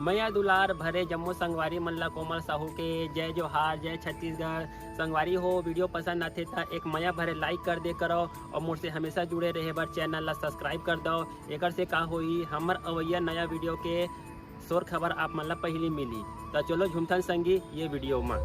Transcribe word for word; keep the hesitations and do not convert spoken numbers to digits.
मया दुलार भरे जम्मो संगवारी मन ला कोमल साहू के जय जोहार, जय छत्तीसगढ़। संगवारी हो, वीडियो पसंद आथे त एक मया भरे लाइक कर दे करो और मोर से हमेशा जुड़े रहे बर चैनल ला सब्सक्राइब कर दो। एकर से का होई, हमर अवैया नया वीडियो के शोर खबर आप मन ला पहली मिली। त चलो झूमथन संगी ये वीडियो मा।